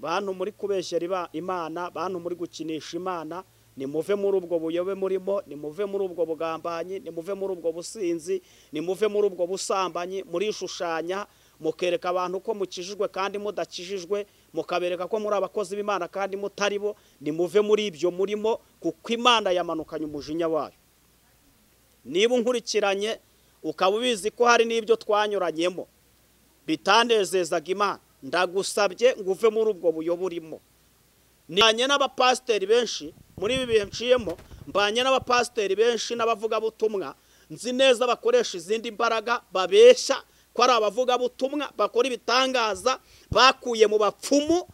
Bantu muri kubeshyera Imana, bantu muri gukinisha Imana, nimuve muri ubwo buyobe murimo, nimuve muri ubwo bugambanyi, nimuve muri ubwo businzi, nimuve muri ubwo busambanyi, murishushanya mukereka abantu ko mukijijwe kandi mudakijijwe, mukabereka ko muri abakozi b'Imana kandi mutari bo. Nimuve muri ibyo murimo kuko Imana yamanukanye umujinya wayo. Niba unkurikiranye ukaba ubizi ko hari n'ibyo twanyuranyemo bitanezezaga Imana, ndagusabye ngo uve muri ubwo buyobe urimo. Nanye n'abapasiteri benshi muri ibi bihe nciyemo, mbanye n'abapasiteri benshi n'abavugabutumwa nzi neza bakoresha izindi mbaraga, babeshya ko ari abavugabutumwa, bakora ibitangaza bakuye mu bapfumu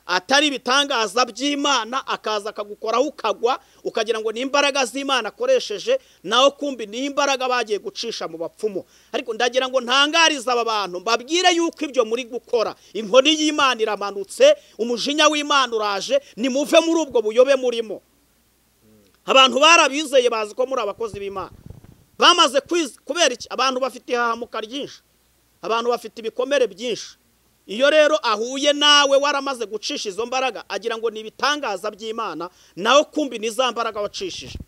atari ibitangaza by'Imana, akaza akagukoraho ukagwa ukagira ngo ni imbaraga z'Imana akoresheje, naho kumbi ni imbaraga bagiye gucisha mu bapfumu. Ariko ndagira ngo ntangarize aba bantu mbabwire yuko ibyo muri gukora, inkoni y'Imana iramanutse, umujinya w'Imana uraje, nimuve muri ubwo buyobe murimo. Abantu barabizeye bazi ko muri abakozi b'Imana, bamaze kubera iki? Abantu bafite ihahamuka ryinshi, abantu bafite ibikomere byinshi. Iyo rero ahuye nawe waramaze gucisha izo mbaraga, agira ngo ni ibitangaza by'Imana, naho kumbi ni za mbaraga wacishije.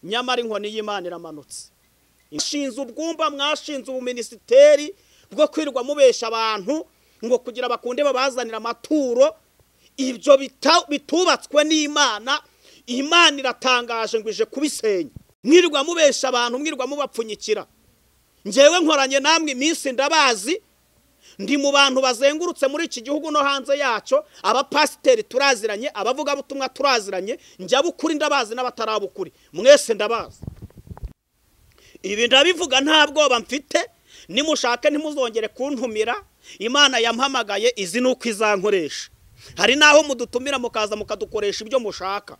Nyamara inkoni y'Imana iramanutse. Ishinze ubwumba, mwashinze ubuminisiteri bwo kwirwa mubesha abantu ngo kugira bakunde babazanira amaturo. Ibyo bitubatswe n'Imana, Imana iratangaje ngo ije kubisenya. Mwirwa mubesha abantu, mwirwa mubapfunyikira. Njyewe nkoranye namwe iminsi ndabazi, ndi mu bantu bazengurutse muri iki gihugu no hanze yacyo, abapasiteri turaziranye, abavugabutumwa turaziranye, njya bukuri ndabazi n'abatarabukuri, mwese ndabazi. Ibi ndabivuga nta bwoba mfite, nimushake ntimuzongere kuntumira. Imana yampamagaye izi nuko izankoresha. Hari naho mudutumira mukaza mukadukoresha ibyo mushaka,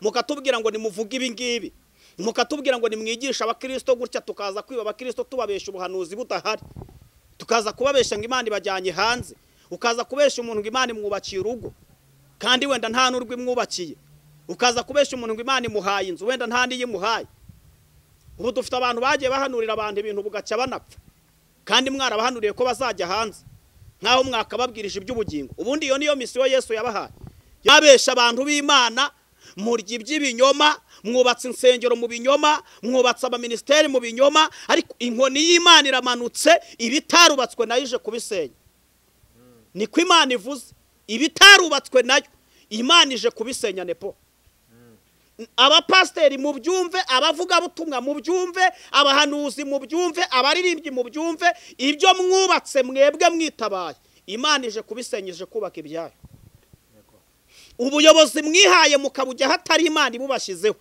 mukatubwira ngo nimuvuge ibi ngibi, mukatubwira ngo nimwigisha abakristo gutya, tukaza kwiba abakristo tubabesha ubuhanuzi budahari, tukaza kubabesha ngo Imana ibajyanye hanze, ukaza kubesha umuntu ngo Imana imwubakiye urugo kandi wenda nta n'urwo imwubakiye, ukaza kubesha umuntu ngo Imana imuhaye inzu wenda nta n'iyimuhaye. Ubu dufite abantu bagiye bahanurira abantu ibintu bugacya banapfa, kandi mwarabahanuriye ko bazajya hanze, nkaho mwakababwirije iby'ubugingo. Ubundi iyo niyo misiyo Yesu yabahaye. Yabesha abantu b'Imana, murya iby'ibinyoma, mwubatse insengero mu binyoma, mwubatse abaminisiteri mu binyoma, ariko inkoni y'Imana iramanutse, ibitarubatswe nayo ije kubisenya. Niko Imana ivuze, ibitarubatswe nayo Imana ije kubisenya. Nepo abapasiteri mu byumve, abavugabutumwa mu byumve, abahanuzi mu byumve, abaririmbyi mu byumve, ibyo mwubatse mwebwe mwitabaye, Imana ije kubisenya, ije kubaka ibyayo. Ubuyobozi mwihaye mukabujya hatari Imana ibubashyizeho.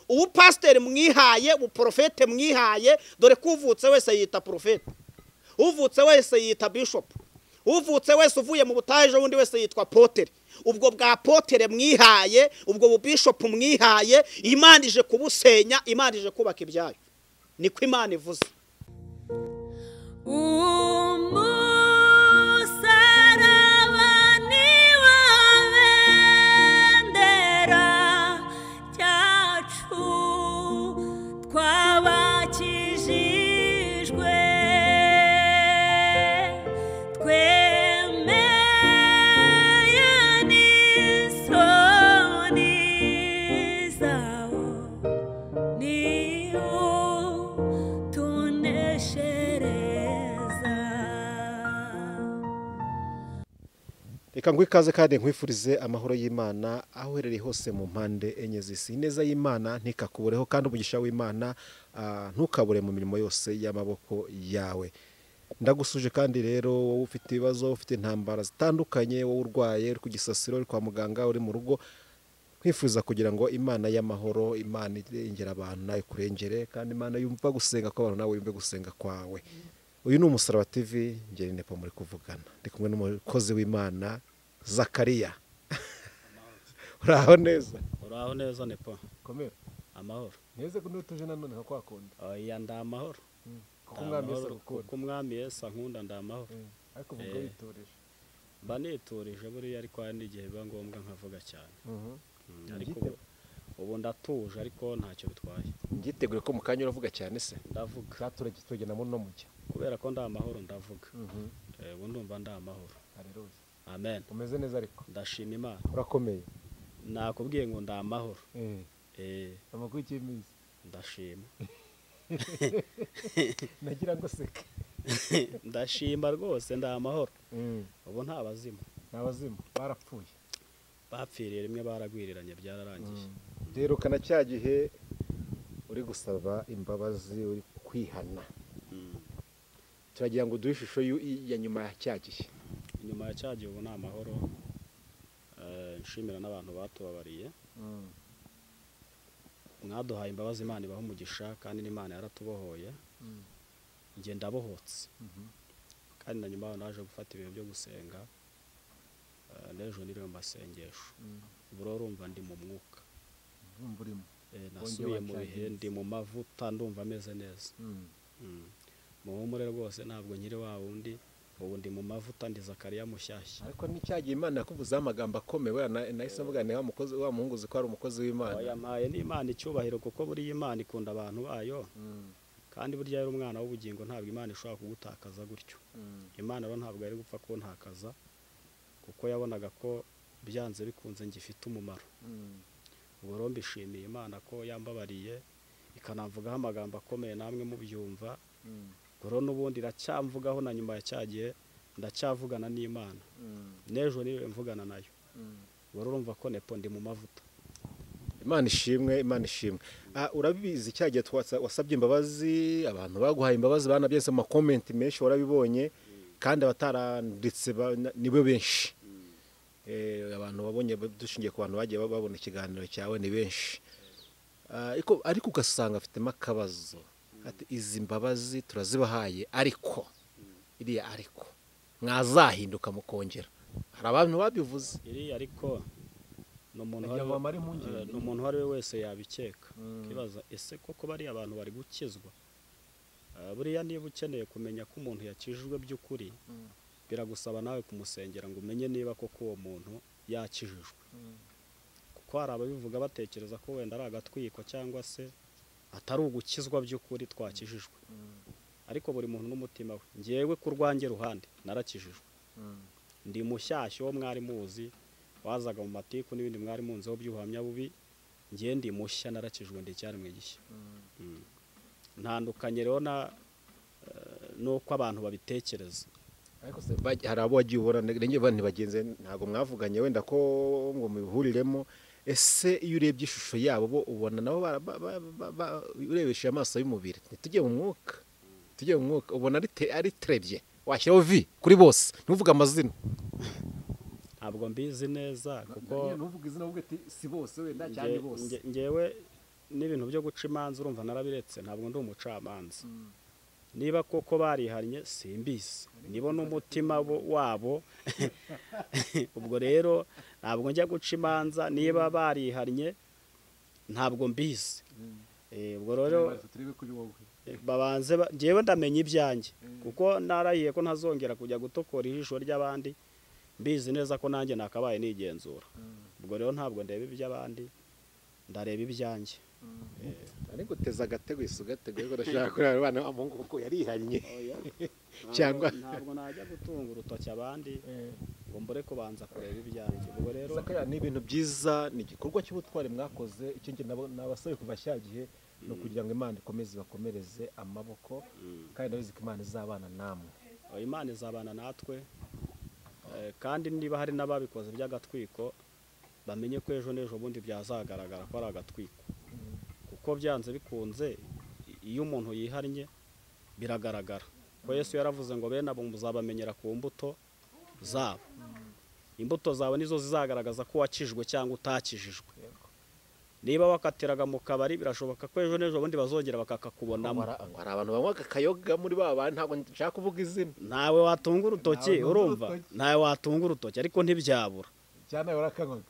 Ubu pasiteri mwihaye, ubuprofete mwihaye, dore ko uvutse wese yita profete, uvutse wese yita bishop, uvutse wese uvuye mu butaje wundi wese yitwa potere. Ubwo bwa potere mwihaye, ubwo bubishop mwihaye, Imana ije kubusenya, Imana ije kubaka ibyayo. Niko Imana ivuze. Reka ngwikaze kandi nkwifurize amahoro y'Imana aho uherereye hose mu mpande enye z'isi. Ineza y'Imana ntikakubureho kandi umugisha w'Imana ntukabure mu mirimo yose y'amaboko yawe. Ndagusuje kandi rero wowe ufite ibibazo, ufite intambara zitandukanye, wowe urwaye, uri ku gisasiro, uri kwa muganga, uri mu rugo, nkwifuza kugira ngo Imana y'amahoro, Imana irengera abantu nawe kurengere, kandi Imana yumva gusenga kw'abantu nawe yumve gusenga kwawe. Uyu ni Umusaraba TV, ngeri Nepo muri kuvugana. Ndi kumwe n'umukozi w'Imana Zakariya. Uraho neza? Uraho neza Nepo. Komera. Amahoro. Neze ko ntutuje nanone nka kwakunda. Oya ndamahoro. Kuko umwami Yesu agukunda. Kuko umwami Yesu ankunda ndamahoro. Ariko uvuga witurije. Mba niturije buriya, ariko hari n'igihe biba ngombwa nkavuga cyane. Ariko ubu ndatuje, ariko ntacyo bitwaye. Ngitegure ko mukanya uravuga cyane se? Ndavuga. Cyaturage tugenda muri no mujya. Kubera ko ndamahoro ndavuga. Ubu ndumva ndamahoro. Haleluya. Amen. Umeze neza ariko? Ndashima Imana. Urakomeye? Nakubwiye ngo ndamahoro. Amakuru y'iminsi? Ndashima. Nagira ngo seke. Ndashima rwose, ndamahoro. Ubu nta bazimu. Nta bazimu, barapfuye. Bapfiriye rimwe, baragwiriranye, byararangiye. Derukana cya gihe uri gusaba imbabazi, uri kwihana. Turagira ngo duhe ishusho ya nyuma ya cya gihe. Inyuma ya cya gihe ubu ni amahoro. Nshimira n'abantu batubabariye. Mwaduhaye imbabazi, Imana ibaha umugisha, kandi n'Imana yaratubohoye. Njye ndabohotse. Kandi na nyuma naje gufata ibintu byo gusenga. N'ejo niriwe mu masengesho. Ubu rero urumva ndi mu mwuka. Nasubiye mu bihe, ndi mu mavuta, ndumva ameze neza. Muhumure rwose, ntabwo nkiri wa wundi, ubu ndi mu mavuta, ndi Zakariya mushyashya. Ariko n'icyagiye Imana yakuvuzeho amagambo akomeye, nahise mvuga ni wa muhungu uzi ko ari umukozi w'Imana. Yampaye n'Imana icyubahiro, kuko buriya Imana ikunda abantu bayo. Kandi burya yari umwana w'ubugingo, ntabwo Imana ishobora kugutakaza gutyo. Imana rero ntabwo yari gupfa kuntakaza, kuko yabonaga ko byanze bikunze ngifite umumaro. Ubwo rero mbishimiye Imana ko yambabariye, ikanamvugaho amagambo akomeye namwe mubyumva. Ubwo rero n'ubundi iracyamvugaho na nyuma ya cya gihe, ndacyavugana n'Imana. N'ejo niwe mvugana nayo. Ubwo rero urumva ko nepo ndi mu mavuta. Imana ishimwe, Imana ishimwe. Urabizi cya gihe wasabye imbabazi, abantu baguhaye imbabazi banabyese mu comment menshi warabibonye, kandi abataranditse nibo benshi. Abantu babonye dushingiye ku bantu bagiye babona ikiganiro cyawe ni benshi. Ariko ugasanga afitemo akabazo. Ati izi mbabazi turazibahaye, ariko iriya ariko mwazahinduka mukongera. Hari abantu babivuze. Iriya ariko n'umuntu uwo ari we wese yabikeka. Kibaza ese koko bari abantu bari gukizwa? Buriya niba ukeneye kumenya ko umuntu yakijijwe by'ukuri, biragusaba nawe kumusengera ngo umenye niba koko uwo muntu yakijijwe. Kuko hari ababivuga batekereza ko wenda ari agatwiko cyangwa se atari ugukizwa by'ukuri twakijijwe. Ariko buri muntu n'umutima we. Njyewe ku rwanjye ruhande narakijijwe. Ndi mushyashya wo mwari muzi, wazaga mu matiku n'ibindi mwari munzeho by'ubuhamya bubi, njye ndi mushya, narakijwe, ndi icyaremwe gishya. Ntandukanye rero na nuko abantu babitekereza. Ariko se hari abo wagiye ubona ntibagenze, ntabwo mwavuganye wenda ko ngo mubihuriremo. Ese iyo urebye ishusho yabo bo ubona nabo urebesheje amaso y'umubiri, ntitujye mu mwuka, tujye mu mwuka, ubona ari trebye, washyiraho vi kuri bose, ntuvuge amazina. Ntabwo mbizi neza kuko ntuvuge izina, uvuge ati si bose wenda cyane bose. Ngewe n'ibintu byo guca imanza urumva narabiretse, ntabwo ndi umucamanza. Niba koko barihannye simbizi, nibo n'umutima wabo. Ubwo rero ntabwo njya guca imanza, niba barihannye ntabwo mbizi. Ubwo rero babanze, ngewe ndamenya ibyanjye, kuko narahiye ko ntazongera kujya gutokora ijisho ry'abandi, mbizi neza ko nanjye nakabaye nigenzura. Ubwo rero ntabwo ndeba iby'abandi, ndareba ibyanjye. Ariko uteza agatego isugatego, ariko ndashaka kureba abana b'abahungu kuko yarihannye. Cyangwa ntabwo najya gutunga urutoki abandi ngo mbure kubanza kureba ibyanjye. Ubwo rero ni ibintu byiza, ni igikorwa cy'ubutwari mwakoze. Icyo njye nabasabe kuva cya gihe no kugira ngo Imana ikomeze bakomereze amaboko, kandi ndabizi ko Imana izabana namwe. Imana izabana natwe, kandi niba hari n'ababikoze by'agatwiko bamenye ko ejo n'ejo bundi byazagaragara ko ari agatwiko. Kuko byanze bikunze iyo umuntu yihannye biragaragara. Ko Yesu yaravuze ngo bene abo muzabamenyera ku mbuto zabo. Imbuto zawe nizo zizagaragaza ko wakijwe cyangwa utakijijwe. Niba wakatiraga mu kabari birashoboka ko ejo n'ejo bundi bazongera bakakakubonamo. Hari abantu banywa akayoga muri ba bantu, ntabwo nshaka kuvuga izina. Nawe watunga urutoki, urumva? Nawe watunga urutoki, ariko ntibyabura. Cyane urakanywaga.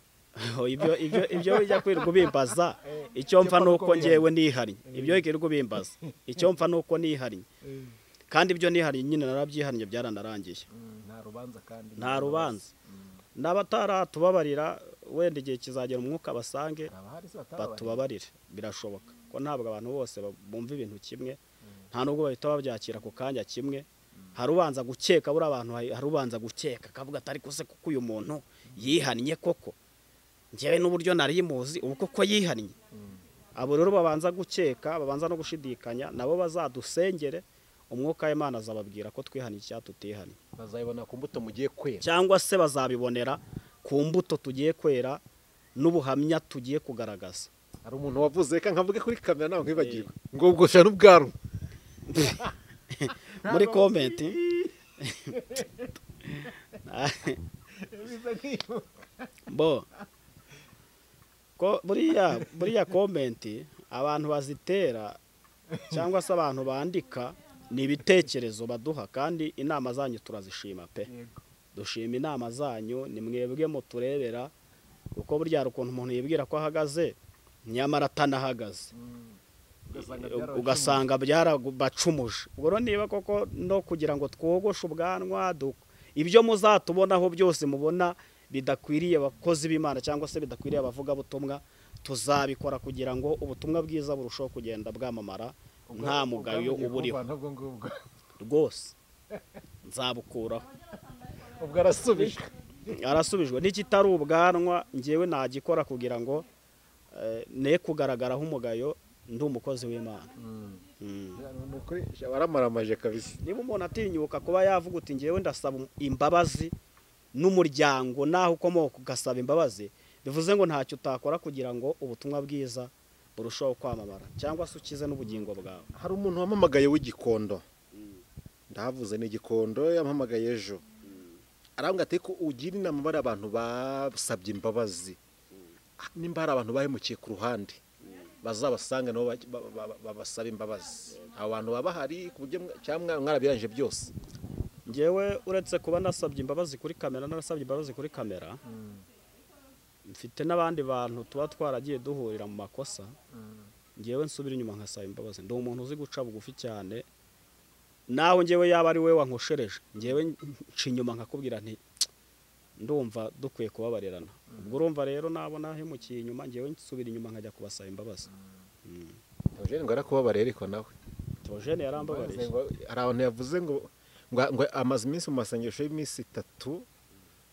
Ibyo bijya kwirirwa ubimbaza, icyo mfa nuko ngewe nihannye. Ibyo wirirwa ubimbaza, icyo mfa nuko nihannye. Kandi ibyo nihannye nyine narabyihannye, byaranarangiye. Nta rubanza kandi. Nta rubanza. N'abataratubabarira wenda igihe kizagera umwuka basange batubabarire, birashoboka. Ko ntabwo abantu bose bumva ibintu kimwe, nta nubwo bahita babyakira ku kanya kimwe. Hari ubanza gukeka, buri abantu hari ubanza gukeka akavuga ati ariko se kuko uyu muntu yihannye koko, njyewe n'uburyo nari muzi ubu koko yihannye. Abo rero babanza gukeka, babanza no gushidikanya, nabo bazadusengere, umwuka w'Imana azababwira ko twihannye icyaha tutihannye. Bazabibona ku mbuto mugiye kwera, cyangwa se bazabibonera ku mbuto tugiye kwera n'ubuhamya tugiye kugaragaza. Hari umuntu wavuze reka nkavuge kuri kamera nawe nkwibagirwe ngo ubwosha n'ubwaru muri comment bo ko buriya comment abantu bazitera cyangwa se abantu bandika ni ibitekerezo baduha, kandi inama zanyu turazishima pe. Dushima inama zanyu, ni mwebwe muturebera, kuko burya hari ukuntu umuntu yibwira ko ahagaze nyamara atanahagaze, ugasanga byarabacumuje. Ubwo rero niba koko no kugira ngo twogoshe ubwanwa, ibyo muzatubonaho byose mubona bidakwiriye abakozi b'Imana cyangwa se bidakwiriye abavugabutumwa, tuzabikora kugira ngo ubutumwa bwiza burusheho kugenda bwamamara nta mugayo uburiho rwose. Nzabukuraho. Ubwo arasubijwe, arasubijwe. N'ikitari ubwanwa njyewe nagikora kugira ngo ne kugaragaraho umugayo, ndi umukozi w'Imana. Waramaramaje kabisa. Niba umuntu atinyuka kuba yavuga uti njyewe ndasaba imbabazi n'umuryango naho ukomoka ugasaba imbabazi, bivuze ngo ntacyo utakora kugira ngo ubutumwa bwiza burusheho kwamamara cyangwa se ukize n'ubugingo bwawe. Hari umuntu wamamagaye w'Igikondo, ndahavuze ni Igikondo, yampamagaye ejo arambwira ati ko ugira inama bari abantu basabye imbabazi, nimba hari abantu bahemukiye ku ruhande bazabasanga nabo babasaba imbabazi. Abo bantu baba bahari ku buryo cyangwa mwarabirangije byose? Njyewe uretse kuba nasabye imbabazi kuri kamera, narasabye imbabazi kuri kamera, mfite n'abandi bantu tuba twaragiye duhurira mu makosa, njyewe nsubira inyuma nkasaba imbabazi. Ndi umuntu uzi guca bugufi cyane, nawe njyewe yaba ari we wankoshereje, njyewe nca inyuma nkakubwira nti ndumva dukwiye kubabarirana. Ubwo urumva rero nabo nahemukiye inyuma, njyewe nsubira inyuma nkajya kubasaba imbabazi. Theogene ngo arakubabariye, ariko nawe Theogene yarambabariye. Hari abantu yavuze ngo ngo amaze iminsi mu masengesho y'iminsi 3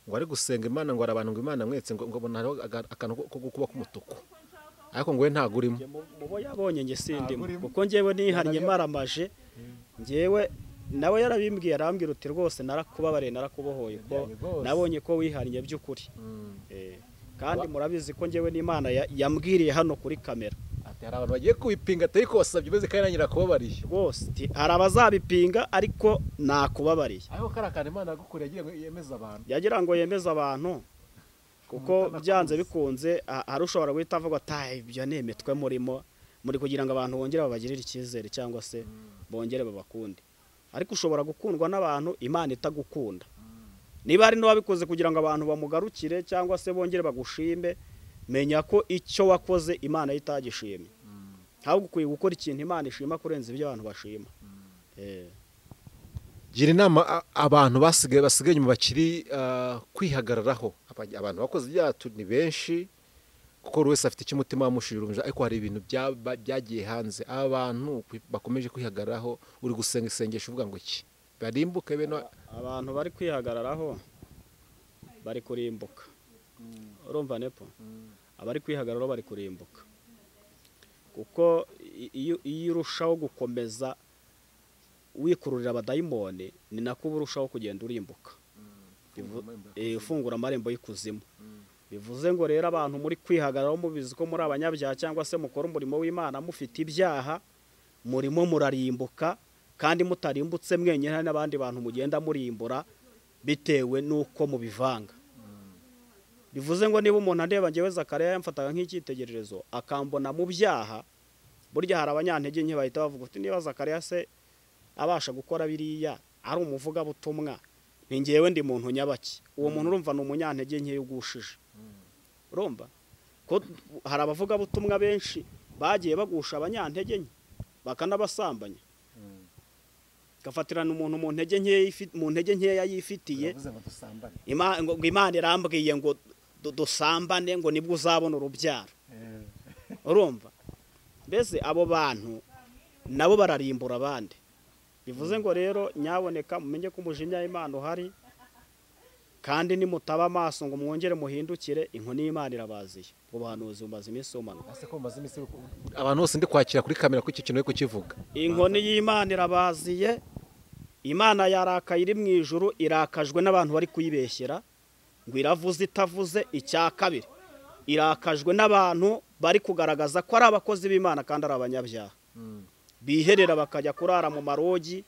ngo ari gusenga Imana, ngo abantu ngo Imana mwetse ngo mbona hariho akantu ko gukuba k'umutuku, ariko ngo we ntago urimo. Mubo yabonye nge sindimo, kuko njyewe nihannye maramaje. Njyewe nawe yarabimbwiye, arambwira uti rwose narakubabariye, narakubohoye, ko nabonye ko wihannye by'ukuri. Kandi murabizi ko njyewe n'Imana yambwiriye hano kuri kamera. Ati hari abantu bagiye kubipinga ariko wasabye imbabazi kandi nanjye nakubabariye. Rwose hari abazabipinga ariko nakubabariye. Ariko kari akantu Imana yagukoreye yagira ngo yemeze abantu. Yagira ngo yemeze abantu, kuko byanze bikunze hari ushobora guhita avuga ati ibyo ni imitwe murimo muri kugira ngo abantu bongere babagirire icyizere cyangwa se bongere babakunde. Ariko ushobora gukundwa n'abantu Imana itagukunda. Niba hari n'uwabikoze kugira ngo abantu bamugarukire cyangwa se bongere bagushime, menya ko icyo wakoze Imana itagishimye. Ntabwo ukwiye gukora ikintu Imana ishima kurenza ibyo abantu bashima. Gira inama abantu basigaye inyuma bakiri kwihagararaho. Abantu bakoze ibyaha ni benshi, kuko buri wese afite icyo umutima wamushirije, ariko hari ibintu byagiye hanze, abantu bakomeje kwihagararaho. Uri gusenga isengesho uvuga ngo iki barimbuke bene abantu bari kwihagararaho bari kurimbuka. Urumva nepo abari kwihagararaho bari kurimbuka, kuko iyo urushaho gukomeza wikururira abadayimoni ni nako urushaho kugenda urimbuka, ufungura amarembo y'ikuzimu. Bivuze ngo rero abantu muri kwihagararaho mubizi ko muri abanyabyaha cyangwa se mukora umurimo w'Imana mufite ibyaha, murimo murarimbuka, kandi mutarimbutse mwenyine hari n'abandi bantu mugenda murimbura bitewe n'uko mubivanga. Bivuze ngo niba umuntu andeba njyewe Zakariya yamfataga nk'icyitegererezo akambona mu byaha, burya hari abanyantege nke bahita bavuga uti niba Zakariya se abasha gukora biriya ari umuvugabutumwa, ni njyewe ndi muntu nyabaki. Uwo muntu urumva ni umunyantege nke yugushije. Urumva ko hari abavugabutumwa benshi bagiye bagusha abanyantege nke bakanabasambanya, gafatirana umuntu mu ntege nke, mu ntege nkeya yifitiye. Imana irambwiye ngo dusambane ngo nibwo uzabona urubyaro. Urumva mbese abo bantu nabo bararimbura abandi. Bivuze ngo rero nyaboneka mumenye ko umujinya w'Imana uhari, kandi nimutaba amaso ngo mwongere muhindukire, inkoni y'Imana irabaziye. Ubuhanuzi bumaze iminsi bumanuka. Abantu bose ndi kwakira kuri kamera ko iki kintu uri kukivuga. Inkoni y'Imana irabaziye. Imana yarakaye iri mu ijuru, irakajwe n'abantu bari kuyibeshyera ngo iravuze itavuze. Icya kabiri, irakajwe n'abantu bari kugaragaza ko ari abakozi b'Imana kandi ari abanyabyaha. Biherera bakajya kurara mu marogi,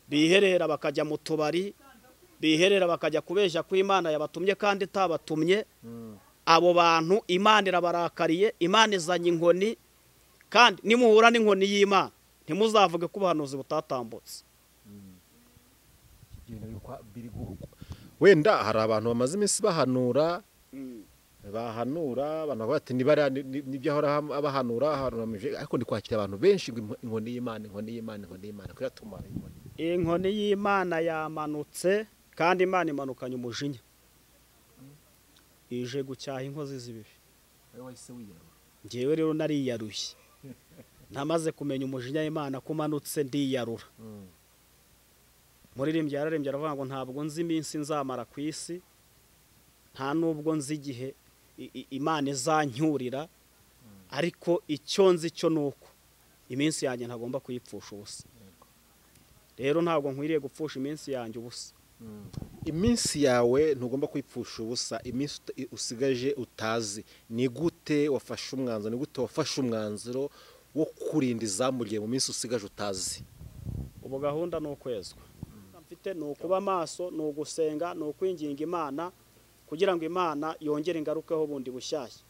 biherera bakajya mu tubari, biherera bakajya kubeshya ko Imana yabatumye kandi itabatumye. Abo bantu Imana irabarakariye, Imana izanye inkoni, kandi nimuhura n'inkoni y'Imana ntimuzavuge ko ubuhanuzi butatambutse. Wenda hari abantu bamaze iminsi bahanura, bahanura abantu bati nibara nibyo ahora abahanura, ariko ndi kwakira abantu benshi ngo inkoni y'Imana, inkoni y'Imana, inkoni y'Imana kiratumara. Inkoni y'Imana yamanutse, kandi Imana imanukanye umujinya, ije gucyaha inkozi z'ibibi. Njyewe rero nariyaruye, namaze kumenya umujinya w'Imana ko umanutse ndiyarura. Muririmbyi yararembye aravuga ngo ntabwo nzi iminsi nzamara ku isi, nta nubwo nzi igihe Imana izancyurira, ariko icyo nzi cyo nuko iminsi yanjye ntagomba kuyipfusha ubusa. Rero ntabwo nkwiriye gupfusha iminsi yanjye ubusa. Iminsi yawe ntugomba kuyipfusha ubusa, iminsi usigaje utazi. Ni gute wafashe umwanzuro, ni gute wafashe umwanzuro wo kurinda izamu ryawe mu minsi usigaje utazi? Ubu gahunda ni ukwezwa. Mfite ni ukuba amaso, ni ugusenga, ni ukwinginga Imana kugira ngo Imana yongere ingarukeho bundi bushyashya.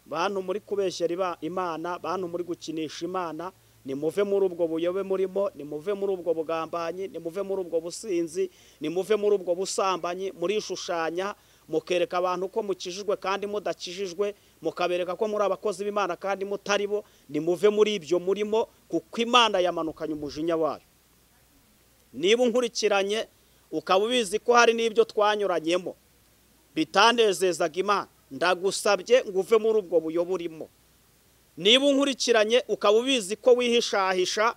Bantu muri kubeshyera Imana, bantu muri gukinisha Imana, nimuve muri ubwo buyobe murimo, nimuve muri ubwo bugambanyi, nimuve muri ubwo businzi, nimuve muri ubwo busambanyi. Murishushanya mukereka abantu ko mukijijwe kandi mudakijijwe, mukabereka ko muri abakozi b'Imana kandi mutari bo. Nimuve muri ibyo murimo, kuko Imana yamanukanye umujinya wayo. Niba unkurikiranye ukaba ubizi ko hari n'ibyo twanyuranyemo bitanezezaga Imana, ndagusabye ngo uve muri ubwo buyobe urimo. Niba unkurikiranye ukaba ubizi ko wihishahisha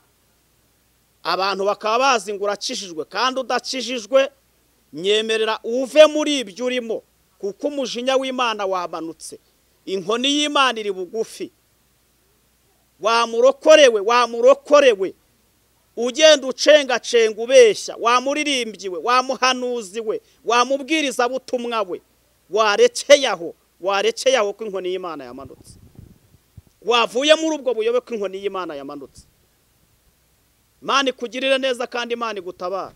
abantu bakaba bazi ngo urakijijwe kandi udakijijwe, nyemerera uve muri ibyo urimo, kuko umujinya w'Imana wamanutse. Inkoni y'Imana iri bugufi. Wamurokorewe, wamurokorewe, ugenda ucengacenga ubeshya, wamuririmbiwe, wamuhanuziwe, wamubwiriza butumwa we, warekeye aho, warekeye aho ko inkoni y'Imana yamanutse. Wavuye muri ubwo buyobe ko inkoni y'Imana yamanutse. Imana ikugirire neza kandi Imana igutabara.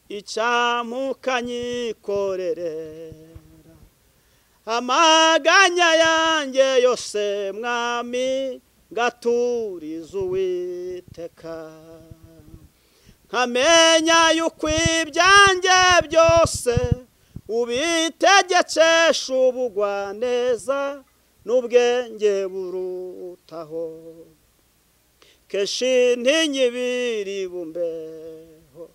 Icyamukanyikorerera amaganya yanjye yose, Mwami ngaturiza Uwiteka, nkamenya yuko ibyanjye byose ubitegekesha ubugwaneza n'ubwenge burutaho. Kenshi ntinyibiri bumbeho,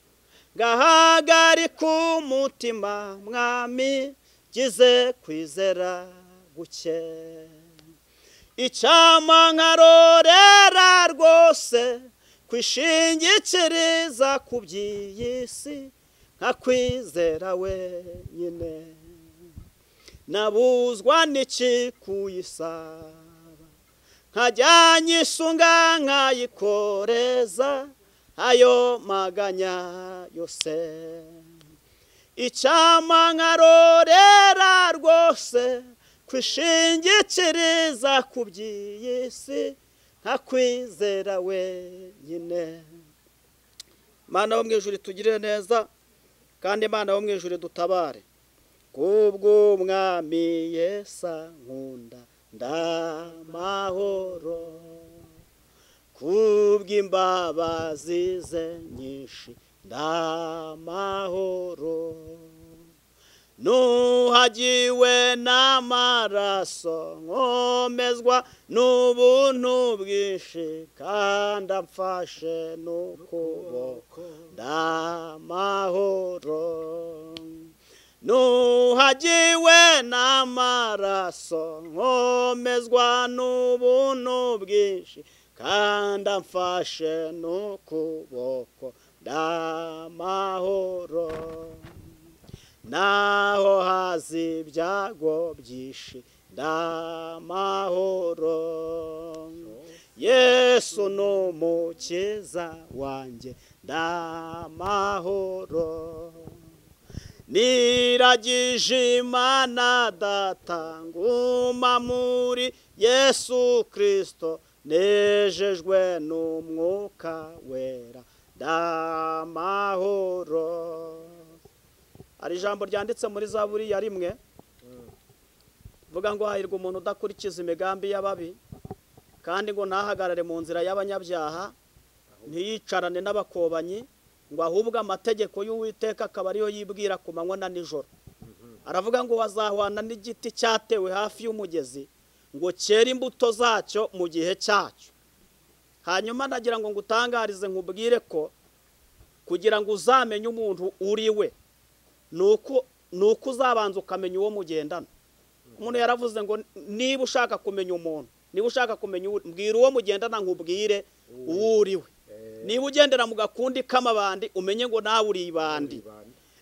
ngahagarika umutima, Mwami gize kwizera guke. Icyampa nkarorera rwose kwishingikiriza ku by'iyi si, nkakwizera wenyine. Nabuzwa n'iki kuyisaba, nkajya nyisunga nkayikoreza ayo maganya yose. Icyampa nkarorera rwose kwishingikiriza ku by'iyi si, nkakwizera wenyine. Mana wo mu ijuru tugirire neza, kandi Imana wo mu ijuru dutabare. Kubw'Umwami Yesu ankunda ndamahoro, kubw'imbabazi ze nyinshi ndamahoro. Nuhagiwe n'amaraso nkomezwa n'ubuntu bwinshi, kandi amfashe n'ukuboko ndamahoro. Nuhagiwe n'amaraso nkomezwa n'ubuntu bwinshi, kandi amfashe n'ukuboko, ndamahoro. Naho haza ibyago byinshi, ndamahoro. Yesu ni umukiza wanjye, ndamahoro. Niragije Imana data, nguma muri Yesu Kristo, nejejwe n'umwuka wera, ndamahoro. Hari ijambo ryanditse muri Zaburi ya 1 vuga ngo hahirwa umuntu udakurikiza imigambi y'ababi, kandi ngo ntahagarare mu nzira y'abanyabyaha, ntiyicarane n'abakobanyi, ngo ahubwo amategeko y'Uwiteka akaba ariyo yibwira ku manywa na nijoro. Aravuga ngo wazahwana n'igiti cyatewe hafi y'umugezi, ngo cyere imbuto zacyo mu gihe cyacyo. Hanyuma nagira ngo ngutangarize nkubwire ko kugira ngo uzamenye umuntu uri we, nuko uzabanza ukamenya uwo mugendana. Umuntu yaravuze ngo niba ushaka kumenya umuntu, niba ushaka kumenya, mbwira uwo mugendana nkubwire uwo uri we. Niba ugendera mu gakundi k'amabandi, umenye ngo nawe uri ibandi.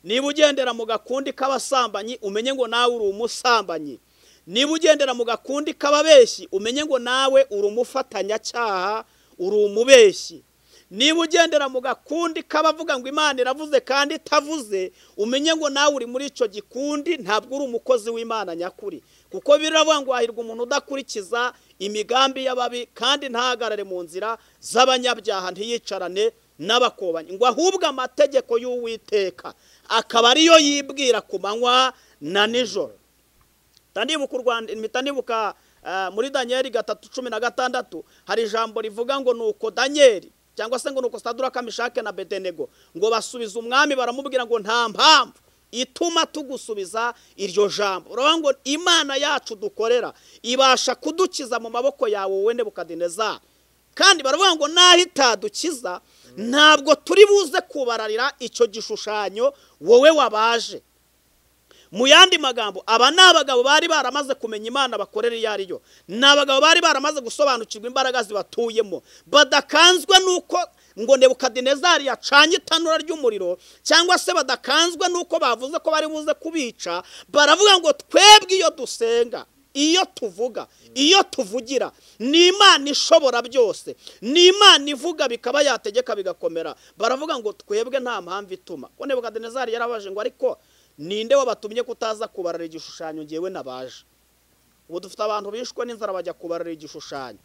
Niba ugendera mu gakundi k'abasambanyi, umenye ngo nawe uri umusambanyi. Niba ugendera mu gakundi k'ababeshyi, umenye ngo nawe uri umufatanyacyaha, uri umubeshyi. Niba ugendera mu gakundi k'abavuga ngo Imana iravuze kandi itavuze, umenye ngo nawe uri muri icyo gikundi, ntabwo uri umukozi w'Imana nyakuri. Kuko biravuga ngo hahirwa umuntu udakurikiza imigambi y'ababi, kandi ntahagarare mu nzira z'abanyabyaha, ntiyicarane n'abakobanyi, ngo ahubwo amategeko y'Uwiteka akaba ariyo yibwira ku manywa na nijoro. Mpita muri Danieli 3:16 hari ijambo rivuga ngo nuko Danieli, cyangwa se ngo nuko Sadraka, Meshake na Abedenego ngo basubiza umwami baramubwira ngo nta mpamvu ituma tugusubiza iryo jambo. Uravuga ngo Imana yacu dukorera ibasha kudukiza mu maboko yawe wowe Nebukadinezari. Kandi baravuga ngo naho itadukiza, ntabwo turi buze kubararira icyo gishushanyo wowe wabaje. Mu yandi magambo, aba ni abagabo bari baramaze kumenya Imana bakorera iyo ari yo, ni abagabo bari baramaze gusobanukirwa imbaraga zibatuyemo, badakanzwe nuko ngo Nebukadinezari yacanye itanura ry'umuriro, cyangwa se badakanzwe nuko bavuze ko bari buze kubica. Baravuga ngo twebwe iyo dusenga, iyo tuvuga, iyo tuvugira, ni Imana ishobora byose, ni Imana ivuga bikaba yategeka bigakomera. Baravuga ngo twebwe nta mpamvu ituma. Ko Nebukadinezari yarabaje ngo ariko ninde wabatumye kutaza kubarara igishushanyo ngewe nabaje? Ubu dufite abantu bishwe n'inzara bajya kubarara igishushanyo.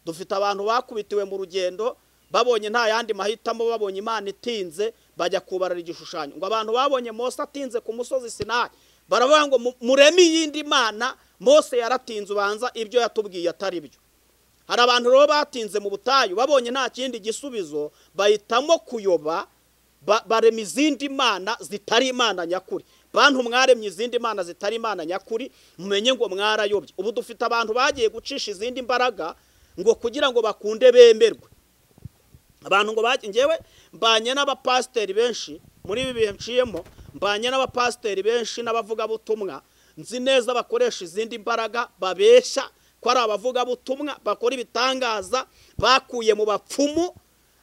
Dufite abantu bakubitiwe mu rugendo, babonye nta yandi mahitamo, babonye Imana itinze bajya kubarara igishushanyo. Ngo abantu babonye Mose atinze ku musozi Sinayi, baravuga ngo mureme iyindi mana, Mose yaratinze, ubanza ibyo yatubwiye atari byo. Hari abantu rero batinze mu butayu, babonye nta kindi gisubizo, bahitamo kuyoba, barema izindi mana zitari Imana nyakuri. Bantu mwaremye izindi mana zitari Imana nyakuri, mumenye ngo mwarayobye. Ubu dufite abantu bagiye gucisha izindi mbaraga ngo kugira ngo bakunde bemerwe. Abantu ngo ngewe mbanye n'abapasiteri benshi muri ibi bihe nciyemo, mbanye n'abapasiteri benshi n'abavugabutumwa, nzi neza bakoresha izindi mbaraga, babeshya ko ari abavugabutumwa, bakora ibitangaza bakuye mu bapfumu,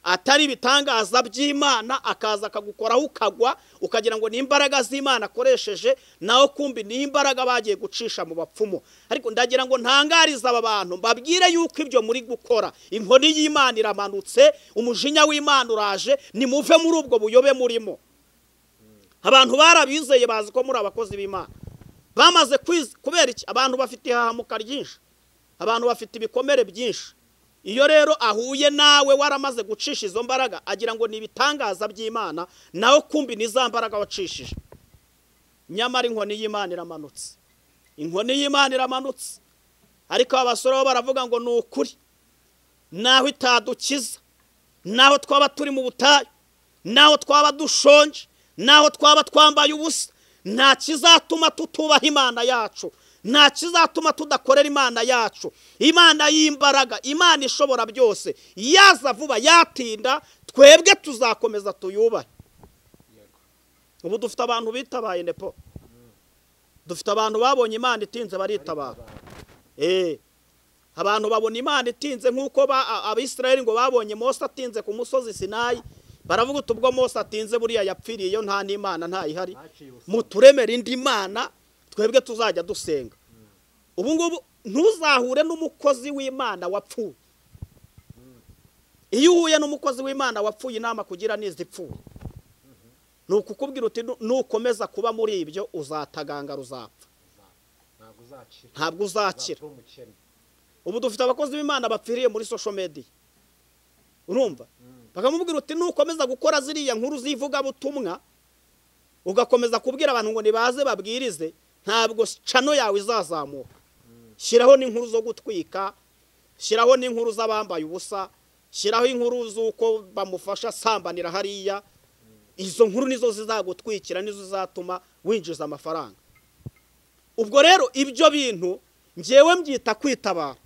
atari ibitangaza by'Imana, akaza akagukoraho ukagwa, ukagira ngo ni imbaraga z'Imana akoresheje, naho kumbi ni imbaraga bagiye gucisha mu bapfumu. Ariko ndagira ngo ntangarize aba bantu, mbabwire yuko ibyo muri gukora, inkoni y'Imana iramanutse, umujinya w'Imana uraje, nimuve muri ubwo buyobe murimo. Abantu barabizeye bazi ko muri abakozi b'Imana. Bamaze kubera iki? Abantu bafite ihahamuka ryinshi, abantu bafite ibikomere byinshi. Iyo rero ahuye nawe waramaze gucisha izo mbaraga, agira ngo ni ibitangaza by'Imana, nawe kumbi ni za mbaraga wacishije. Nyamara inkoni y'Imana iramanutse, inkoni y'Imana iramanutse. Ariko abasore bo baravuga ngo ni ukuri, naho itadukiza, naho twaba turi mu butayu, naho twaba dushonje, naho twaba twambaye ubusa, nta kizatuma tutubaha Imana yacu, nta kizatuma tudakorera Imana yacu. Imana y'imbaraga, Imana ishobora byose, yaza vuba yatinda, twebwe tuzakomeza tuyubahe. Ubu dufite abantu bitabaye nepo, dufite abantu babonye Imana itinze baritabara. Abantu babona Imana itinze nk'uko Abisirayeli ngo babonye Mose atinze ku musozi Sinayi, baravuga uti ubwo Mose atinze buriya yapfiriyeyo, nta n'Imana ntayihari, muturemere indi mana twebwe tuzajya dusenga. Ubu ngubu ntuzahure n'umukozi w'Imana wapfuye. Iyo uhuye n'umukozi w'Imana wapfuye, inama kugira n'izipfuye ni ukukubwira uti nukomeza kuba muri ibyo uzatagangara, uzapfa, ntabwo uzakira. Ubu dufite abakozi b'Imana bapfiriye muri social media, urumva? Bakamubwira uti nukomeza gukora ziriya nkuru z'ivugabutumwa, ugakomeza kubwira abantu ngo nibaze babwirize, ntabwo cano yawe izazamuka. Shyiraho n'inkuru zo gutwika, shyiraho n'inkuru z'abambaye ubusa, shyiraho inkuru z'uko bamufasha sambanira hariya. Izo nkuru nizo zizagutwikira, nizo zizatuma winjiza amafaranga. Ubwo rero ibyo bintu ngewe mbyita kwitabara,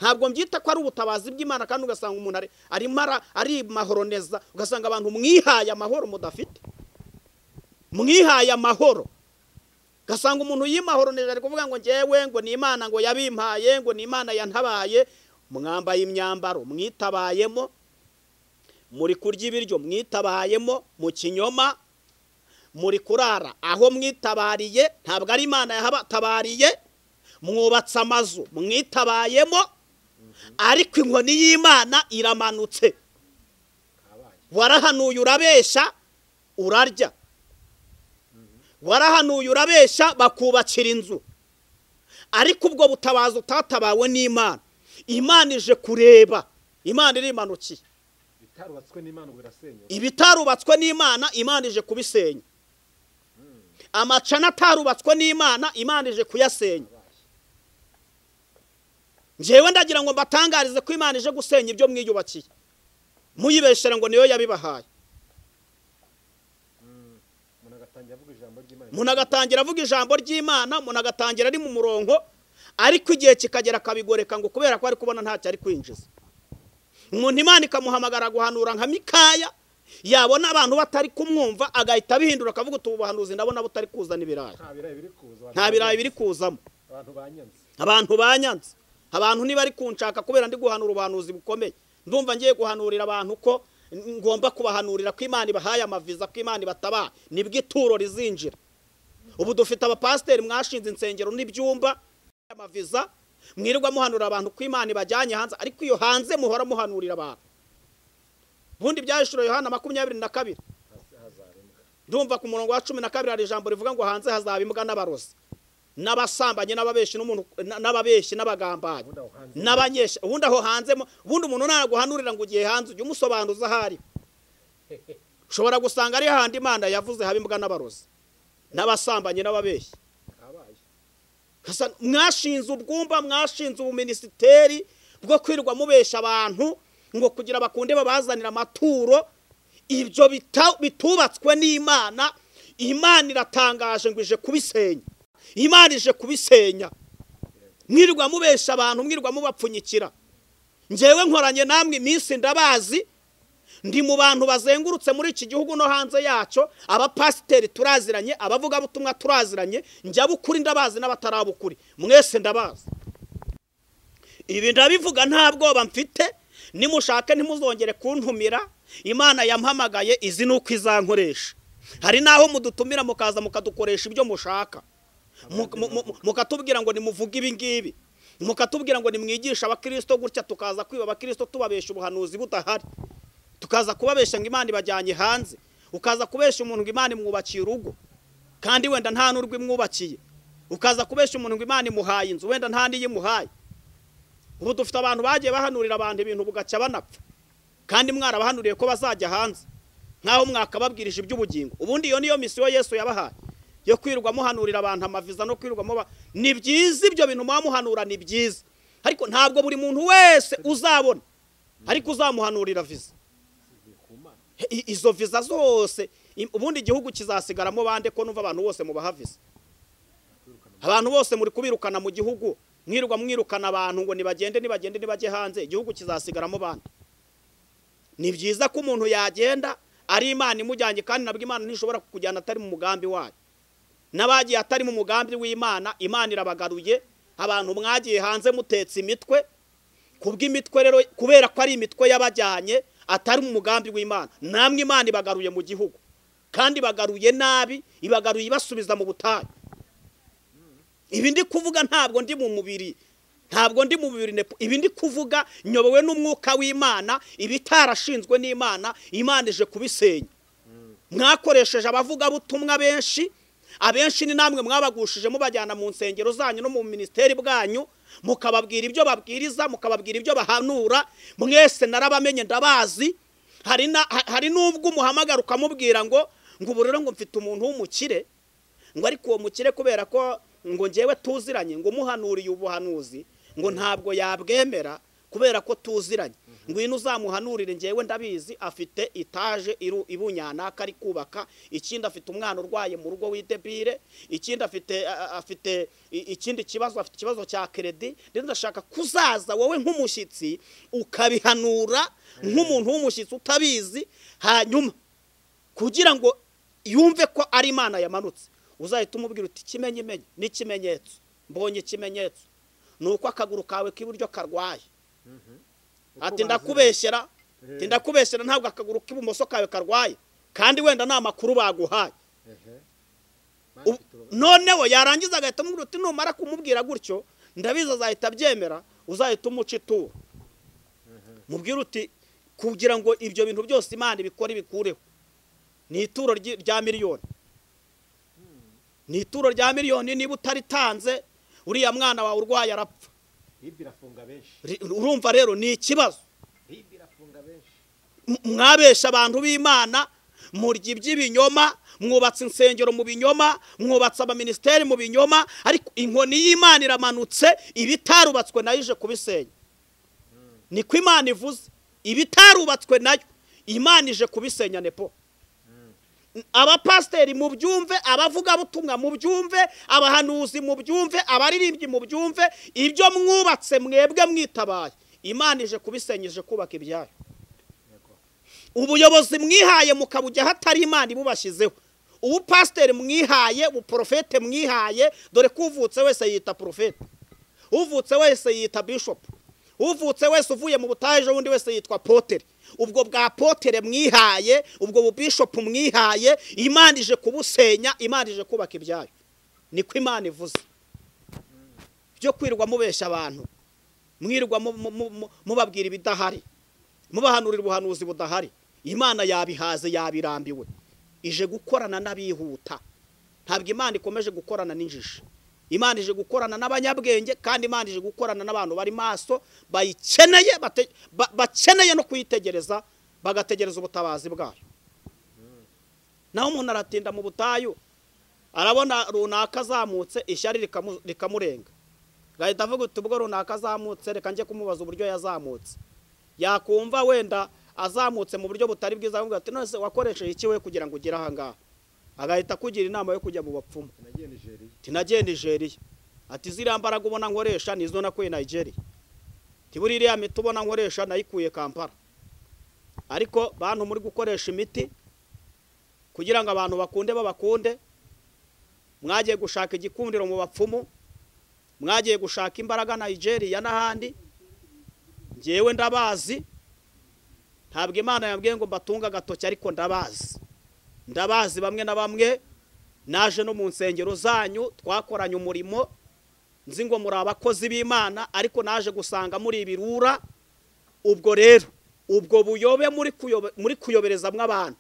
ntabwo mbyita ko ari ubutabazi bw'Imana. Kandi ugasanga umuntu arimo ari mahoroneza, ugasanga abantu mwihaye amahoro mudafite, mwihaye amahoro. Ugasanga umuntu yimahoroneje ari kuvuga ngo ngewe ngo ni Imana ngo yabimpaye, ngo ni Imana yantabaye. Mwambaye imyambaro mwitabayemo, muri kurya ibiryo mwitabayemo mu kinyoma, muri kurara aho mwitabariye, ntabwo ari Imana yahabatabariye. Mwubatse amazu mwitabayemo, ariko inkoni y'Imana iramanutse. Warahanuye urabeshya urarya, warahanuye urabeshya bakubakira inzu, ariko ubwo butabazi utatabawe n'Imana, Imana ije kureba, Imana irimanukiye. Ibitarubatswe n'Imana, Imana ije kubisenya. Amacana atarubatswe n'Imana, Imana ije kuyasenya. Njyewe ndagira ngo mbatangarize ko Imana ije gusenya ibyo mwiyubakiye, muyibeshera ngo niyo yabibahaye. Umuntu agatangira avuga ijambo ry'Imana, umuntu agatangira ari mu murongo, ariko igihe kikagera akabigoreka ngo kubera ko ari kubona ntacyo ari kwinjiza. Umuntu Imana ikamuhamagara guhanura nka Mikaya, yabona abantu batari kumwumva agahita abihindura akavuga uti ubuhanuzi ndabona butari kuzana ibirayi, nta birayi biri kuzamo, abantu banyanze, abantu ntibari kunshaka kubera ndi guhanura ubuhanuzi bukomeye. Ndumva ngiye guhanurira abantu ko ngomba kubahanurira ko Imana ibahaye amaviza, ko Imana ibatabaye, nibwo ituro rizinjira. Ubu dufite abapasiteri mwashinze insengero n'ibyumba amaviza, mwirirwa muhanura abantu ko Imana ibajyanye hanze, ariko iyo hanze muhora muhanurira abantu. Ubundi byahishuriwe Yohana 22, ndumva ku murongo wa 12 hari ijambo rivuga ngo hanze hazaba imbwa n'abarozi n'abasambanyi n'ababeshi n'umuntu n'ababeshi n'abagambanyi n'abanyesha. Ubundi aho hanze, ubundi umuntu naguhanurira ngo ugiye hanze ujye umusobanuza ahari. Ushobora gusanga ari handi Imana yavuze haba imbwa n'abarozi n'abasambanyi n'ababeshi. Mwashinze ubwumba, mwashinze ubuminisiteri bwo kwirwa mubesha abantu ngo kugira bakunde babazanira amaturo. Ibyo bitubatswe n'Imana, Imana iratangaje ngo ije kubisenya. Imana ije kubisenya. Mwirwa mubesha abantu, mwirwa mubapfunyikira. Njyewe nkoranye namwe iminsi ndabazi, ndi mu bantu bazengurutse muri iki gihugu no hanze yacyo. Abapasiteri turaziranye, abavugabutumwa turaziranye, njya bukuri ndabazi n'abatarabukuri, mwese ndabazi. Ibi ndabivuga nta bwoba mfite, nimushake ntimuzongere kuntumira. Imana yampamagaye izi nuko izankoresha. Hari naho mudutumira mukaza mukadukoresha ibyo mushaka, mukatubwira ngo nimuvuge ibi ngibi, mukatubwira ngo nimwigisha abakristo gutya, tukaza kwiba abakristo tubabesha ubuhanuzi budahari, tukaza kubabesha ngo Imana ibajyanye hanze, ukaza kubesha umuntu ngo Imana imwubakiye urugo kandi wenda nta n'urwo imwubakiye, ukaza kubesha umuntu ngo Imana imuhaye inzu wenda nta n'iyimuhaye. Ubu dufite abantu bagiye bahanurira abantu ibintu bugacya banapfa, kandi mwarabahanuriye ko bazajya hanze, nkaho mwakababwirije iby'ubugingo. Ubundi iyo niyo misiyo Yesu yabahaye yo kwirwa muhanurira abantu amaviza no kwirwa muba. Ni byiza ibyo bintu mwamuhanura, ni byiza, ariko ntabwo buri muntu wese uzabona ariko uzamuhanurira viza. Izo viza zose ubundi igihugu kizasigaramo bande ko numva abantu bose mubaha viza? Abantu bose muri kubirukana mu gihugu, mwirwa mwirukana abantu ngo nibagende nibagende nibajye hanze, igihugu kizasigaramo bande? Ni byiza ko umuntu yagenda ari Imana imujyanye, kandi nabwo Imana ntishobora kukujyana atari mu mugambi wayo. N'abagiye atari mu mugambi w'Imana, Imana irabagaruye. Abantu mwagiye hanze mutetse imitwe, kubw'imitwe rero, kubera ko ari imitwe yabajyanye atari mu mugambi w'Imana, namwe Imana ibagaruye mu gihugu, kandi ibagaruye nabi, ibagaruye ibasubiza mu butayu. Ibi ndi kuvuga ntabwo ndi mu mubiri, ntabwo ndi mu mubiri, ibi ndi kuvuga nyobowe n'umwuka w'Imana, ibitarashinzwe n'Imana, Imana ije kubisenya. Mwakoresheje abavugabutumwa benshi, abenshi ni namwe mwabagushije mubajyana mu nsengero zanyu no mu ministeri bwanyu, mukababwira ibyo babwiriza, mukababwira ibyo bahanura. Mwese narabamenye, ndabazi. Hari nubwo umuhamagara ukamubwira ngo ubu rero ngo mfite umuntu w'umukire, ngo ariko uwo mukire kubera ko ngo ngewe tuziranye, ngo muhanuriye ubuhanuzi ngo ntabwo yabwemera kubera ko tuziranye, ngwino uzamuhanurire ngewe ndabizi, afite itaje ibunyanaka ari kubaka, ikindi afite umwana urwaye mu rugo w'idebire, ikindi afite ikindi kibazo, afite ikibazo cya credit. Rero ndashaka kuzaza wowe nk'umushyitsi ukabihanura nk'umuntu w'umushyitsi utabizi, hanyuma kugira ngo yumve ko ari Imana yamanutse, uzahita umubwira uti kimenyimenyi n'ikimenyetso, mbonye ikimenyetso nuko akaguru kawe k'iburyo karwaye. Ati ndakubeshyera, ati ndakubeshyera ntabwo akaguru k'ibumoso kawe karwaye, kandi wenda nta makuru baguhaye. Noneho yarangiza agahita amubwira uti numara kumubwira gutyo ndabizi azahita abyemera, uzahita umuca ituro. Mubwira uti kugira ngo ibyo bintu byose Imana ibikore ibikureho, ni ituro rya miliyoni, ni ituro rya miliyoni. Niba utaritanze uriya mwana wawe urwaye arapfa. Urumva rero ni ikibazo. Mwabesha abantu b'Imana, murya iby'ibinyoma, mwubatse insengero mu binyoma, mwubatse abaministeri mu binyoma, ariko inkoni y'Imana iramanutse, ibitarubatswe nayo ije kubisenya. Niko Imana ivuze, ibitarubatswe nayo Imana ije kubisenya. Nepo abapasteri mu byumve, abavugabutumwa mu byumve, abahanuzi mu byumve, abaririmbyi mu byumve, ibyo mwubatse mwebwe mwitabaye, Imana ije kubisenya, ije kubaka ibyayo. Ubuyobozi mwihaye mukabujya hatari Imana ibubashyizeho, ubupasteri mwihaye, ubuprofete mwihaye, dore ko uvutse wese yita profete, uvutse wese yita bishop, uvutse wese uvuye mu butaje wundi wese yitwa potere. Ubwo bwa potere mwihaye, ubwo bubishop mwihaye, Imana ije kubusenya, Imana ije kubaka ibyayo. Niko Imana ivuze. Byo kwirwa mubesha abantu, mwirwa mubabwira ibidahari, mubahanurira ubuhanuzi budahari, Imana yabihaze, yabirambiwe, ije gukorana n'abihuta. Ntabwo Imana ikomeje gukorana n'injiji, Imana ije gukorana n'abanyabwenge, kandi Imana ije gukorana n'abantu bari maso, bayikeneye, bakeneye no kuyitegereza, bagategereza ubutabazi bwayo. Naho umuntu aratinda mu butayu, arabona runaka azamutse, ishyari rikamurenga, gahita avuga uti ubwo runaka azamutse reka njye kumubaza uburyo yazamutse. Yakumva wenda azamutse mu buryo butari bwiza, avuga ati none se wakoresheje iki we kugira ngo ugere aha ngaha? Agahita akugira inama yo kujya mu bapfumu. Tinagiye Nigeria. Ati ziriya mbaraga ubona nkoresha nizo nakuye Nigeria. Tiburi iriya miti ubona nkoresha nayikuye Kampala. Ariko bantu muri gukoresha imiti kugira ngo abantu bakunde babakunde, mwagiye gushaka igikundiro mu bapfumu, mwagiye gushaka imbaraga Nigeria n'ahandi. Ngewe ndabazi, ntabwo Imana yambwiye ngo mbatunga agatoki, ariko ndabazi. Ndabazi bamwe na bamwe, naje no mu nsengero zanyu twakoranye umurimo, nzi ngo muri abakozi b'Imana, ariko naje gusanga muri ibirura. Ubwo rero ubwo buyobe muri kuyobereza mw'abantu,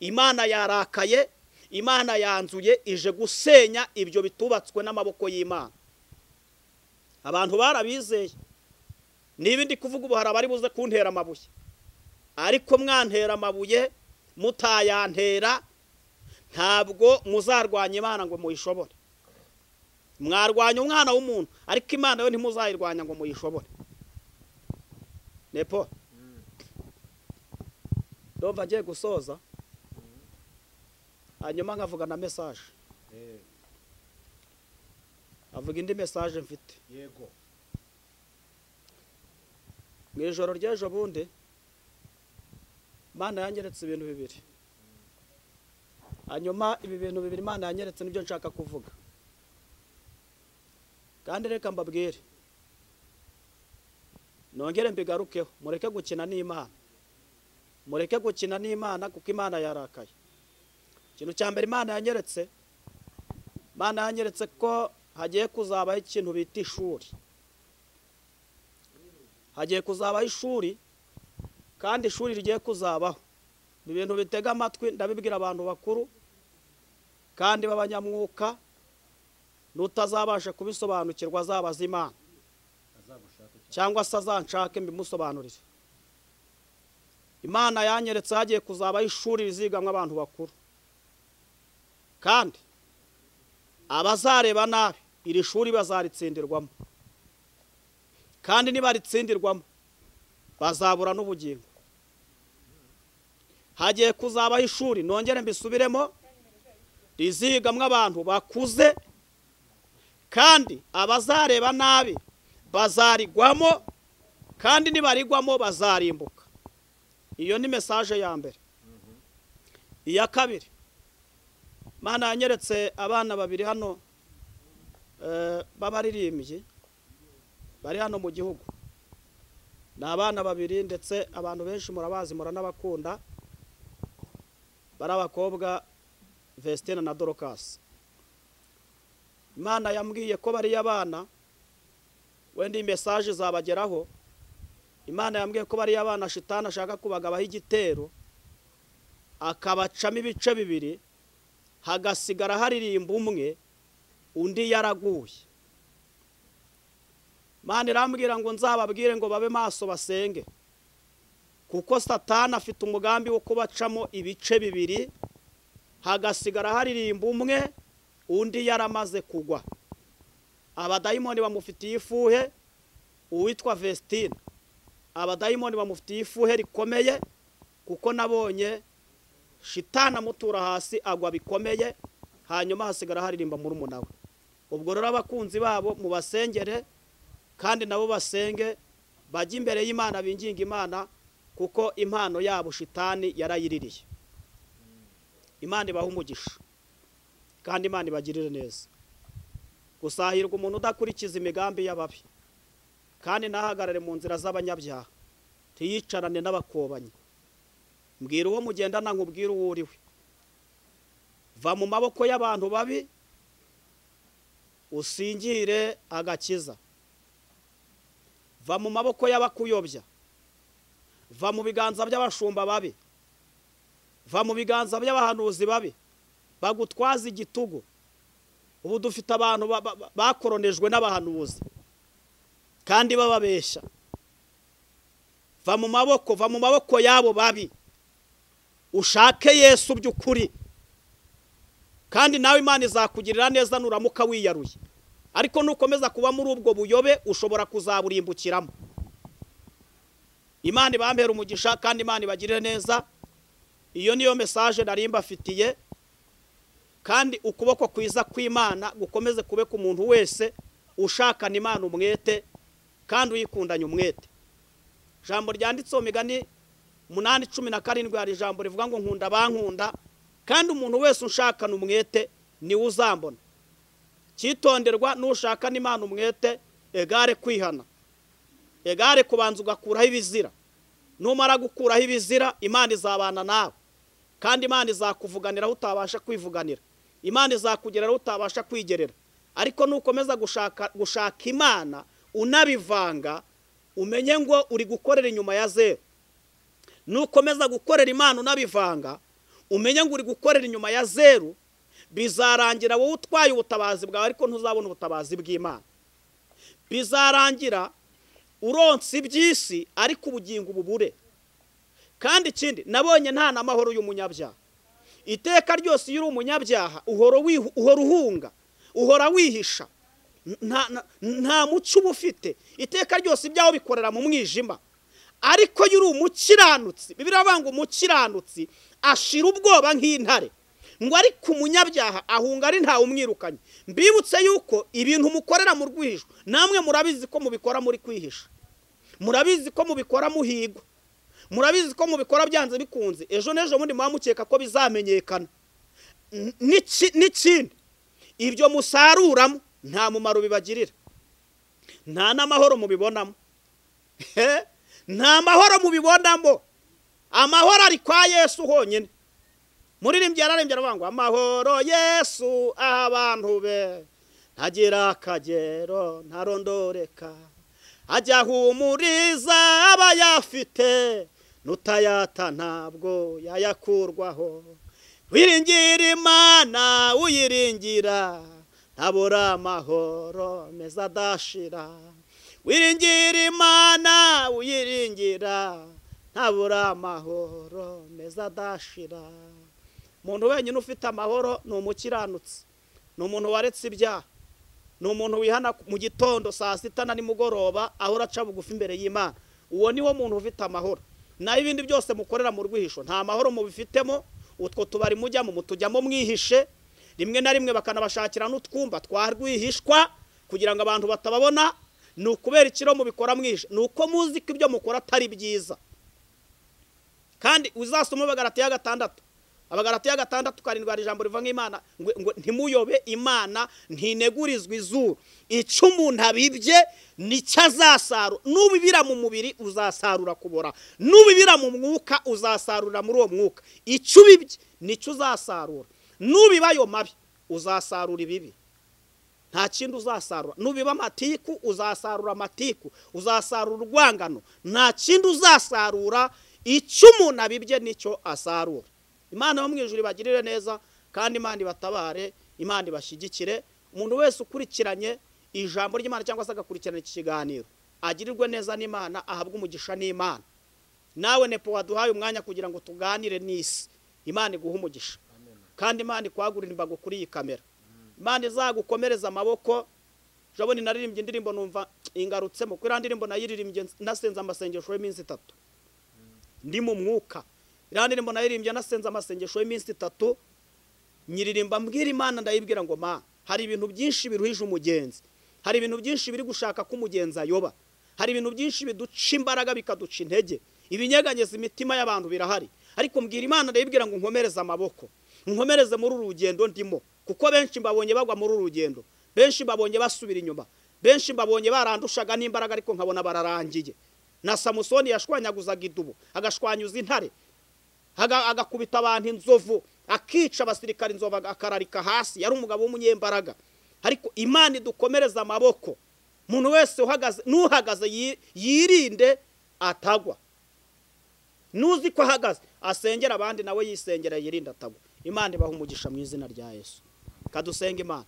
Imana yarakaye, Imana yanzuye, ije gusenya ibyo bitubatswe n'amaboko y'Imana. Abantu barabizeye. Niba ndi kuvuga ubu hari abari buze kuntera amabuye, ariko mwantera amabuye mutayantera ntabwo muzarwanya Imana ngo muyishobore. Mwarwanya umwana w'umuntu, ariko Imana yo ntimuzayirwanya ngo muyishobore. Nepo ndumva ngiye gusoza, hanyuma nkavuga na message. Avuga indi message mfite. Yego. Mu ijoro ry'ejo bundi Imana yanyeretse ibintu bibiri. Hanyuma ibi bintu bibiri Imana yanyeretse nibyo nshaka kuvuga. Kandi reka mbabwire, nongere mbigarukeho, mureke gukina n'Imana, mureke gukina n'Imana kuko Imana yarakaye. Ikintu cya mbere Imana yanyeretse, Imana yanyeretse ko hagiye kuzabaho ikintu bita ishuri. Hagiye kuzabaho ishuri, kandi ishuri rigiye kuzabaho. Ni ibintu bitega amatwi, ndabibwira abantu bakuru kandi b'abanyamwuka, n'utazabasha kubisobanukirwa azabaza Imana cyangwa se azanshake mbimusobanurire. Imana yanyeretse hagiye kuzabaho ishuri rizigamwa abantu bakuru, kandi abazareba nabi iri shuri bazaritsindirwamo, kandi nibaritsindirwamo bazabura n'ubugingo. Hagiye kuzabaho ishuri, nongere mbisubiremo, rizigamwa abantu bakuze, kandi abazareba nabi bazarigwamo, kandi nibarigwamo bazarimbuka. Iyo ni message ya mbere. Iya kabiri, Imana yanyeretse abana babiri hano b'abaririmbyi bari hano mu gihugu. Ni abana babiri, ndetse abantu benshi murabazi, muranabakunda, bari abakobwa Vestine na Dorcas. Imana yambwiye ko bari abana, wenda iyi message izabageraho. Imana yambwiye ko bari abana shitani ashaka kubagabaho igitero, akabacamo ibice bibiri, hagasigara haririmba umwe, undi yaraguye. Imana irambwira ngo nzababwire ngo babe maso basenge, kuko Satani afite umugambi wo kubacamo ibice bibiri, hagasigara haririmba umwe, undi yaramaze kugwa. Abadayimoni bamufitiye ifuhe, uwitwa Vestine, abadayimoni bamufitiye ifuhe rikomeye, kuko nabonye shitani amutura hasi agwa bikomeye, hanyuma hasigara haririmba murumuna we. Ubwo rero abakunzi babo mubasengere, kandi nabo basenge, bajye imbere y'Imana binginga Imana, kuko impano yabo shitani yarayiririye. Imana ibahe umugisha, kandi Imana ibagirire neza. Gusahirwa umuntu udakurikiza imigambi y'ababi, kandi ntahagarare mu nzira z'abanyabyaha, ntiyicarane n'abakobanyi. Mbwira uwo mugendana nkubwire uwo uriwe. Va mu maboko y'abantu babi, usingire agakiza. Va mu maboko y'abakuyobya, va mu biganza by'abashumba babi, va mu biganza by'abahanuzi babi bagutwaza igitugu. Ubu dufite abantu bakoronejwe n'abahanuzi kandi bababesha. Va mu maboko, va mu maboko yabo babi, ushake Yesu by'ukuri, kandi nawe Imana izakugirira neza nuramuka wiyaruye. Ariko nukomeza kuba muri ubwo buyobe ushobora kuzaburimbukiramo. Imana ibambere umugisha, kandi Imana ibagirire neza. Iyo niyo message nari mbafitiye, kandi ukuboko kwiza kw'Imana gukomeze kube ku muntu wese ushakana Imana umwete, kandi uyikundanye umwete. Ijambo ryanditse mu Migani 8:17, hari ijambo rivuga ngo nkunda bankunda, kandi umuntu wese ushakana umwete niwe uzambona. Cyitonderwa, nushakana Imana umwete egare kwihana, egare kubanza ugakuraho ibizira. Numara gukuraho ibizira, Imana izabana nawe, kandi Imana izakuvuganira aho utabasha kwivuganira, Imana izakugerera aho utabasha kwigerera. Ariko nukomeza gushaka Imana unabivanga, umenye ngo uri gukorera inyuma ya zeru. Nukomeza gukorera Imana unabivanga, umenye ngo uri gukorera inyuma ya zeru, bizarangira wowe utwaye ubutabazi bwawe, ariko ntuzabona ubutabazi bw'Imana. Bizarangira uronse iby'isi, ariko ubugingo bubure. Kandi ikindi, nabonye nta n'amahoro y'umunyabyaha. Iteka ryose iyo uri umunyabyaha uhora uhunga, uhora wihisha, nta muco uba ufite. Iteka ryose ibyaho bikorera mu mwijima. Ariko iyo uri umukiranutsi, Bibiliya iravuga ngo umukiranutsi ashira ubwoba nk'intare, ngo ariko umunyabyaha ahunga ari ntawe umwirukanye. Mbibutse yuko ibintu mukorera mu rwihisho, namwe murabizi ko mubikora muri kwihisha, murabizi ko mubikora muhigwa, murabizi ko mubikora byanze bikunze. Ejo n'ejo bundi muba mukeka ko bizamenyekana. N'ikindi, ibyo musaruramo nta mumaro bibagirira. Nta n'amahoro mubibonamo, nta mahoro mubibonamo. Amahoro ari kwa Yesu honyine. Muririmbyi yararembye aravuga ngo amahoro Yesu aha abantu be ntagira akagero ntarondoreka, ajya ahumuriza abayafite nutayata ntabwo yayakurwaho. Wiringira Imana uyiringira ntabura amahoro meza adashira. Wiringira Imana uyiringira ntabura amahoro meza adashira. Umuntu wenyine ufite amahoro ni umukiranutsi, ni umuntu waretse ibyaha, ni umuntu wihana mu gitondo, saa sita na nimugoroba, ahora aca bugufi imbere y'Imana. Uwo ni wo muntu ufite amahoro. Naho ibindi byose mukorera mu rwihisho nta mahoro mubifitemo. Utwo tubari mujyamo mutujyamo mwihishe, rimwe na rimwe bakanabashakira n'utwumba twa rwihishwa kugira ngo abantu batababona. Ni ukubera ikiro mubikora mwihishe, ni uko muzi ko ibyo mukora atari byiza. Kandi uzasoma Abagalatiya 6, Abagalatiya 6:7 hari ijambo riva nk'Imana ngo ntimuyobe Imana ntinegurizwa izuru. Icyo umuntu abibye nicyo azasarura. Nubibira mu mubiri uzasarura kubora, nubibira mu mwuka uzasarura muri uwo mwuka. Icyo ubibye nicyo uzasarura. Nubiba ayo mabi uzasarura ibibi, nta kindi uzasarura. Nubiba amatiku uzasarura amatiku, uzasarura urwangano, nta kindi uzasarura. Icyo umuntu abibye nicyo asarura. Imana yo mu ijuru ibagirire neza, kandi Imana ibatabare, Imana ibashyigikire. Umuntu wese ukurikiranye ijambo ry'Imana cyangwa se agakurikirana iki kiganiro agirirwe neza n'Imana, ahabwe umugisha n'Imana. Nawe Nepo waduhaye umwanya kugira ngo tuganire n'isi, Imana iguhe umugisha. Kandi Imana ikwagurire imbago kuri iyi kamera. Imana izagukomereza amaboko. Jaboni naririmbye indirimbo numva ingarutsemo, kuri ndirimbo nayiririmbye nasenze amasengesho y'iminsi 3 ndi mu mwuka. Iriya ndirimbo nayirimbye nasenze amasengesho y'iminsi 3, nyiririmba mbwira Imana, ndayibwira ngo ma, hari ibintu byinshi biruhije umugenzi, hari ibintu byinshi biri gushaka ko umugenzi ayoba, hari ibintu byinshi biduca imbaraga bikaduca intege, ibinyeganyeza imitima y'abantu birahari. Ariko mbwira Imana ndayibwira ngo nkomereze amaboko, nkomereze muri uru rugendo ndimo, kuko benshi mbabonye bagwa muri uru rugendo, benshi mbabonye basubira inyuma, benshi mbabonye barandushaga n'imbaraga ariko nkabona bararangiye. Na Samusoni yashwanyaguzaga idubu, agashwanyuza intare, agakubita abantu inzovu, akica abasirikare inzovu akararika hasi. Yari umugabo w'umunyembaraga. Ariko Imana idukomereza amaboko. Umuntu wese uhagaze, nuhagaze yirinde atagwa. Nuzi ko ahagaze asengera abandi, nawe yisengera yirinde atagwa. Imana ibaha umugisha mu izina rya Yesu. Kadusenga Imana.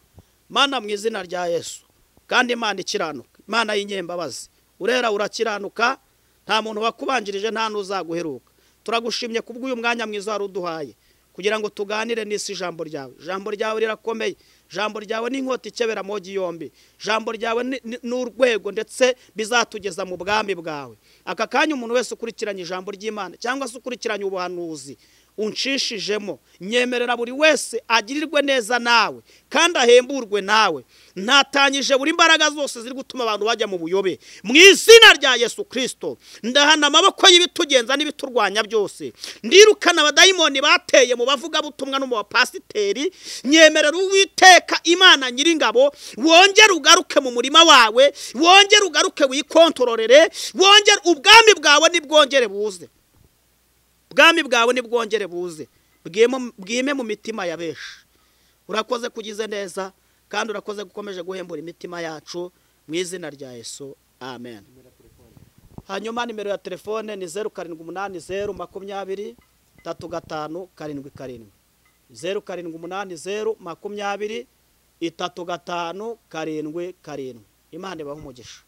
Mana mu izina rya Yesu, kandi Imana ikiranuka, Imana y'inyembabazi, urera urakiranuka, nta muntu wakubanjirije nta n'uzaguheruka. Turagushimye kubw'uyu mwanya mwiza waruduhaye kugira ngo tuganire n'isi ijambo ryawe. Ijambo ryawe rirakomeye, ijambo ryawe ni inkota ikebera mogi yombi, ijambo ryawe n'urwego ndetse bizatugeza mu bwami bwawe. Aka kanya umuntu wese ukurikiranye ijambo ry'Imana cyangwa se ukurikiranye ubuhanuzi unshishijemo, nyemerera buri wese agirirwe neza nawe kandi ahemburwe nawe. Ntatanyije buri imbaraga zose ziri gutuma abantu bajya mu buyobe mu izina rya Yesu Kristo. Ndahana amaboko y'ibitugenza n'ibiturwanya byose, ndirukana abadayimoni bateye mu bavuga butumwa no mu bapasiteri. Nyemerera Uwiteka Imana nyiringabo, wongere ugaruke mu murima wawe, wongere ugaruke wikontororere, wongere ubwami bwawe nibwongere buze, ubwami bwawe nibwongere buze, bwime mu mitima ya benshi. Urakoze kugize neza, kandi urakoze gukomeje guhembura imitima yacu mu izina rya Yesu, amen. Hanyuma nimero ya telefone ni 0780 20 35 77, 0780 20 35 77. Imana ibahe umugisha.